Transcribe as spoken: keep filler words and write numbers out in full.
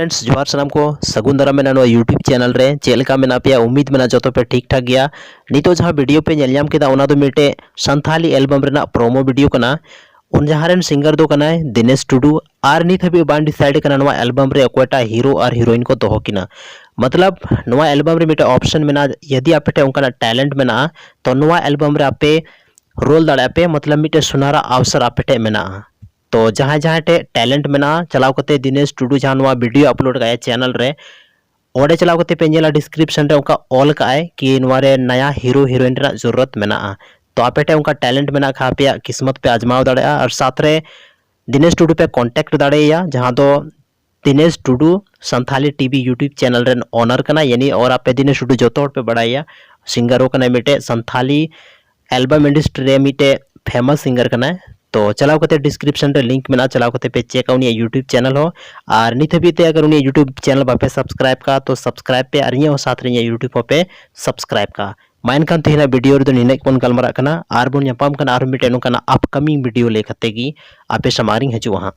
Friends, ᱡᱚᱦᱟᱨ ᱥᱟᱱᱟᱢ ᱠᱚ, ᱥᱟᱹᱜᱩᱱ ᱫᱟᱨᱟᱢ ᱢᱮᱱᱟᱜᱼᱟ ᱱᱚᱣᱟ YouTube channel ᱨᱮ᱾ ᱪᱮᱫ ᱞᱮᱠᱟ ᱢᱮᱱᱟᱜ ᱯᱮᱭᱟ? ᱩᱢᱤᱫ ᱢᱮᱱᱟᱜᱼᱟ ᱡᱚᱛᱚ ᱯᱮ ᱴᱷᱤᱠ ᱴᱷᱟᱠ ᱜᱮᱭᱟ᱾ ᱱᱤᱛᱚᱜ ᱡᱟᱦᱟᱸ video ᱯᱮ ᱧᱮᱞ ᱧᱟᱢ ᱠᱮᱫᱟ, ᱚᱱᱟ ᱫᱚ ᱢᱤᱫᱴᱮᱡ ᱥᱟᱱᱛᱷᱟᱞᱤ album ᱨᱮᱱᱟᱜ promo video ᱠᱟᱱᱟ᱾ ᱩᱱ ᱡᱟᱦᱟᱸ ᱨᱮᱱ singer ᱫᱚ ᱠᱟᱱᱟᱭ ᱫᱤᱱᱮᱥ ᱴᱩᱰᱩ, ᱟᱨ ᱱᱤᱛ ᱦᱟᱹᱵᱤᱡ ᱵᱟᱝ decide ᱠᱟᱱᱟ ᱱᱚᱣᱟ album ᱨᱮ ᱚᱠᱚᱭᱴᱟᱜ hero ᱟᱨ heroine ᱠᱚ ᱫᱚᱦᱚ ᱠᱤᱱᱟ᱾ ᱢᱚᱛᱞᱚᱵ, ᱱᱚᱣᱟ album ᱨᱮ ᱢᱤᱫᱴᱮᱡ option ᱢᱮᱱᱟᱜᱼᱟ, ᱡᱩᱫᱤ ᱟᱯᱮ ᱴᱷᱮᱱ ᱚᱱᱠᱟᱱᱟᱜ talent ᱢᱮᱱᱟᱜᱼᱟ, ᱛᱚ ᱱᱚᱣᱟ album ᱨᱮ ᱟᱯᱮ role ᱫᱟᱲᱮᱭᱟᱜᱼᱟ ᱯᱮ, ᱢᱚᱛᱞᱚᱵ ᱢᱤᱫᱴᱮᱡ ᱥᱩᱱᱟᱨᱟ ᱚᱯᱥᱚᱨ ᱟᱯᱮ ᱴᱷᱮᱱ ᱢᱮᱱᱟᱜᱼᱟ᱾ ᱛᱚ ᱡᱟᱦᱟᱸᱭ ᱡᱟᱦᱟᱸᱭ ᱴᱷᱮᱱ talent ᱢᱮᱱᱟᱜᱼᱟ, ᱪᱟᱞᱟᱣ ᱠᱟᱛᱮ ᱫᱤᱱᱮᱥ ᱴᱩᱰᱩ ᱡᱟᱦᱟᱸ ᱱᱚᱣᱟ video upload ᱠᱟᱜᱼᱟᱭ channel ᱨᱮ, ᱚᱸᱰᱮ ᱪᱟᱞᱟᱣ ᱠᱟᱛᱮ ᱯᱮ ᱧᱮᱞᱟ description ᱨᱮ ᱚᱱᱠᱟ ᱚᱞ ᱠᱟᱜᱼᱟᱭ ᱠᱤ ᱱᱚᱣᱟ ᱨᱮ ᱱᱟᱭᱟ hero heroine ᱨᱮᱱᱟᱜ ᱡᱚᱨᱩᱨᱟᱛ ᱢᱮᱱᱟᱜᱼᱟ᱾ ᱛᱚ ᱟᱯᱮ ᱴᱷᱮᱱ ᱚᱱᱠᱟ talent ᱢᱮᱱᱟᱜ ᱠᱷᱟᱱ ᱟᱯᱮᱭᱟᱜ ᱠᱤᱥᱢᱚᱛ ᱯᱮ ᱟᱡᱽᱢᱟᱣ ᱫᱟᱲᱮᱭᱟᱜᱼᱟ, ᱟᱨ ᱥᱟᱛ ᱨᱮ ᱫᱤᱱᱮᱥ ᱴᱩᱰᱩ ᱯᱮ contact ᱫᱟᱲᱮᱭᱟᱭᱟ, ᱡᱟᱦᱟᱸ ᱫᱚ ᱫᱤᱱᱮᱥ ᱴᱩᱰᱩ ᱥᱟᱱᱛᱷᱟᱞᱤ TV YouTube channel ᱨᱮᱱ owner ᱠᱟᱱᱟᱭ, ᱭᱟᱱᱤ ᱟᱨ ᱟᱯᱮ ᱫᱤᱱᱮᱥ ᱴᱩᱰᱩ ᱡᱚᱛᱚ ᱦᱚᱲ ᱯᱮ ᱵᱟᱲᱟᱭᱟ, singer ᱦᱚᱸ ᱠᱟᱱᱟᱭ ᱢᱤᱫᱴᱮᱡ, ᱥᱟᱱᱛᱷᱟᱞᱤ album industry ᱨᱮ ᱢᱤᱫᱴᱮᱡ famous singer ᱠᱟᱱᱟᱭ᱾ ᱛᱚ ᱪᱟᱞᱟᱣ ᱠᱟᱛᱮ description ᱨᱮ link ᱢᱮᱱᱟᱜᱼᱟ, ᱪᱟᱞᱟᱣ ᱠᱟᱛᱮ ᱯᱮ ᱪᱮᱠᱟ ᱩᱱᱤᱭᱟᱜ YouTube channel ᱦᱚᱸ᱾ ᱟᱨ ᱱᱤᱛ ᱦᱟᱹᱵᱤᱡ ᱛᱮ ᱟᱜᱟᱨ ᱩᱱᱤᱭᱟᱜ YouTube channel ᱵᱟᱯᱮ subscribe ᱠᱟᱜᱼᱟ, ᱛᱚ subscribe ᱯᱮ ᱟᱨ ᱤᱧᱟᱹᱜ ᱦᱚᱸ ᱥᱟᱛᱷ ᱨᱮ ᱤᱧᱟᱹᱜ YouTube ᱦᱚᱸᱯᱮ subscribe ᱠᱟᱜᱼᱟ᱾ ᱢᱟ ᱮᱱᱠᱷᱟᱱ ᱛᱮᱦᱮᱧᱟᱜ video ᱨᱮᱫᱚ ᱱᱤᱱᱟᱹᱜ ᱜᱮᱵᱚᱱ ᱜᱟᱞᱢᱟᱨᱟᱜ ᱠᱟᱱᱟ, ᱟᱨ ᱵᱚᱱ ᱧᱟᱯᱟᱢ ᱠᱟᱱᱟ ᱟᱨᱦᱚᱸ ᱢᱤᱫᱴᱮᱡ ᱱᱚᱝᱠᱟᱱᱟᱜ upcoming video ᱞᱟᱹᱭ ᱠᱟᱛᱮ ᱜᱮ ᱟᱯᱮ ᱥᱟᱢᱟᱝ ᱨᱤᱧ ᱦᱤᱡᱩᱜᱼᱟ ᱦᱟᱸᱜ᱾